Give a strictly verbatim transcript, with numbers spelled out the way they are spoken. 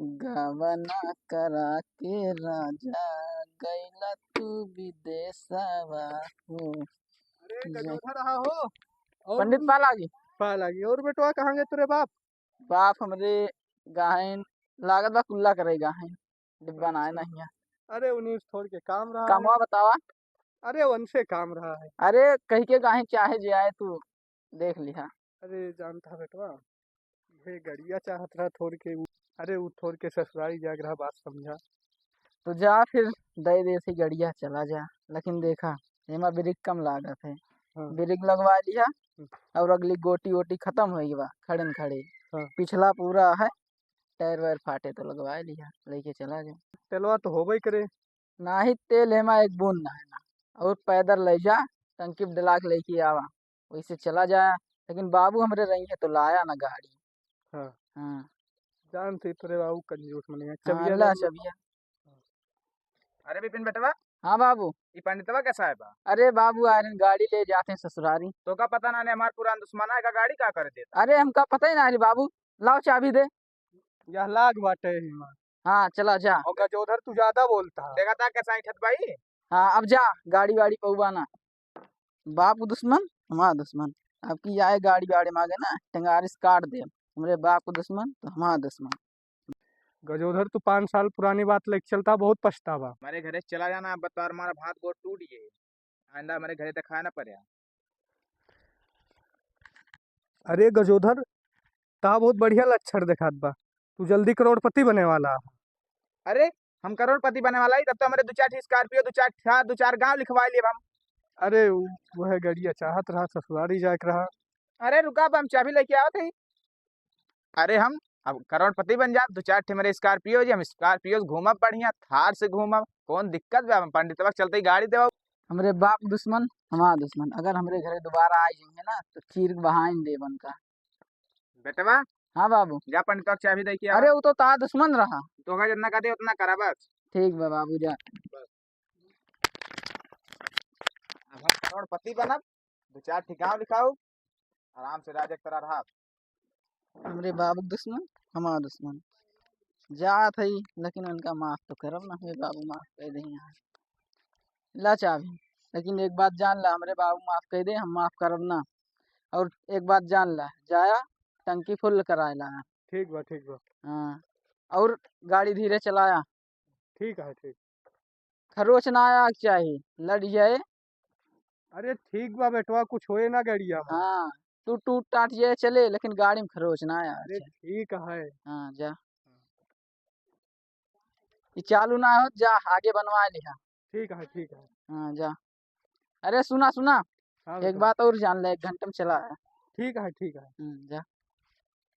गवना करा के राजा गइला तू विदेशवा हो। अरे, जा। गजोधर रहा हो। और पंडित पा लागी? पा लागी। और बेटवा, कहाँ गए तोरे बाप? बाप हमरे गाहन लागत बा, कुल्ला करे गाहन, डिब्बा ना है अच्छा। नहीं है। अरे, उन्हीं थोड़ के काम रहा है। कमवा बतावा। अरे, उनसे काम रहा है। अरे, कही के गाहन चाहे जे आए, तू देख लिहा। अरे, जानता बेटवा, ये गड़िया चाहत रहा थोड़ के, उ-, अरे, उ थोड़ के ससुरारी जाग रहा, बात समझा। तो जा फिर, दे दे से गड़िया, चला जा। लेकिन देखा, एमा ब्रेक कम लागत है। हाँ। ब्रेक लगवा लिहा हम्म। और अगली गोटी वोटी खत्म हो गई बा, खड़े न खड़े। हाँ। पिछला पूरा है, टायर वायर फाटे तो लगवा लिहा, लेके चला जा। तेलवा तो होबे करे। नाही, तेल एमा एक बूंद ना है ना। और पैदल ले जा, टंकी पे डला के लेके आवा, वैसे चला जाया। लेकिन बाबू हमरे रही है तो लाया ना गाड़ी। हाँ। हाँ। जानते तोरे बाबू कंजूस मने हैं। हाँ, चबिया ला ले लो। चबिया। अरे विपिन बेटवा। हाँ बाबू। ई पंडितवा कैसा है बा? अरे बाबू, आयरन गाड़ी ले जाते हैं ससुरारी। तो का पता ना ने हमार पुरान दुश्मन है का गाड़ी का कर देता? अरे हमका पता ही ना रे बाबू, लाओ चाबी दे। यह लाग बाटे ही माँ। हाँ, चला जा। और गजोधर तू ज्यादा बोलता है। देखा था कैसा ऐंठत भाई? हाँ, अब जा, गाड़ी वाड़ी पौवा ना। बाप को दुश्मन, हमारा दुश्मन। अब की आए गाड़ी वाड़ी मांगे ना, टंगारिस काट दे। हमरे बाप को दुश्मन, तो हमारा दुश्मन। गजोधर, तू पाँच साल पुरानी बात लेके चलता, बहुत पछतावा। हमारे घरे चला जाना, अब तो हमारा हाथ गोड़ टूट गए, आइंदा हमारे घरे दिखाया ना पड़े। अरे गजोधर, ता बहुत बढ़िया लक्षण देखात बा, तू जल्दी करोड़पति बने वाला है। अरे, हम करोड़पति बने वाला ही, तब तो हमारे दो चार ठी Scorpio, दो चार ठा, दो चार गांव लिखवा लिए हम। अरे, उ-, वह गड़िया चाहत रहा, ससुरारी जाए के रहा। अरे रुका, अब हम चाबी लेके आवत ही। अरे हम अब करोड़पति बन जात, दो चार ठे मेरे Scorpio जी, हम Scorpio से घूमब बढ़िया, थार से घूमब, कौन दिक्कत बा? हम पंडितवा के चलते ही गाड़ी देवा। हमरे बाप दुश्मन, हमार दुश्मन, अगर हमरे घरे दोबारा आ जाएंगे ना, तो चीर के बहाइन देब उनका। बेटवा। हाँ बाबू। जा पंडितवा के चाबी दे के आवा। अरे, वो तो तार दुश्मन रहा। तो का जितना कहते उतना करा बस। ठीक बा बाबू, जा। बस। अब हम करोड़पति बनब, दो चार ठे गाँव लिखाऊ, आराम से राजा की तरह रहा। हमरे बाबू के दुश्मन, हमार दुश्मन। जात हई, लेकिन उनका माफ तो करब ना, हमरे बाबू माफ कर दे यहाँ। ला चाबी, लेकिन एक बात जान ला, हमरे बाबू माफ कर दे, हम माफ करब ना। और एक बात जान ला, जाया टंकी full कराए ला। ठीक बा, ठीक बा। हाँ, और गाड़ी धीरे चलाया। ठीक है, ठीक। खरोच ना आया के चाही, लड़ जाए। अरे ठीक बा बेटवा, कुछ होए ना गड़िया में। हाँ, तू टूट टाट जाए चले, लेकिन गाड़ी में खरोच ना आया अरे के चाही। ठीक है। हाँ, जा। ये चालू ना हो, जा आगे बनवा लिहा। ठीक है, ठीक है। हाँ, जा। अरे सुना, सुना, हाँ एक बेटवा। बात और जान ले, एक घंटे में चला है। ठीक है, ठीक है। हम्म, जा।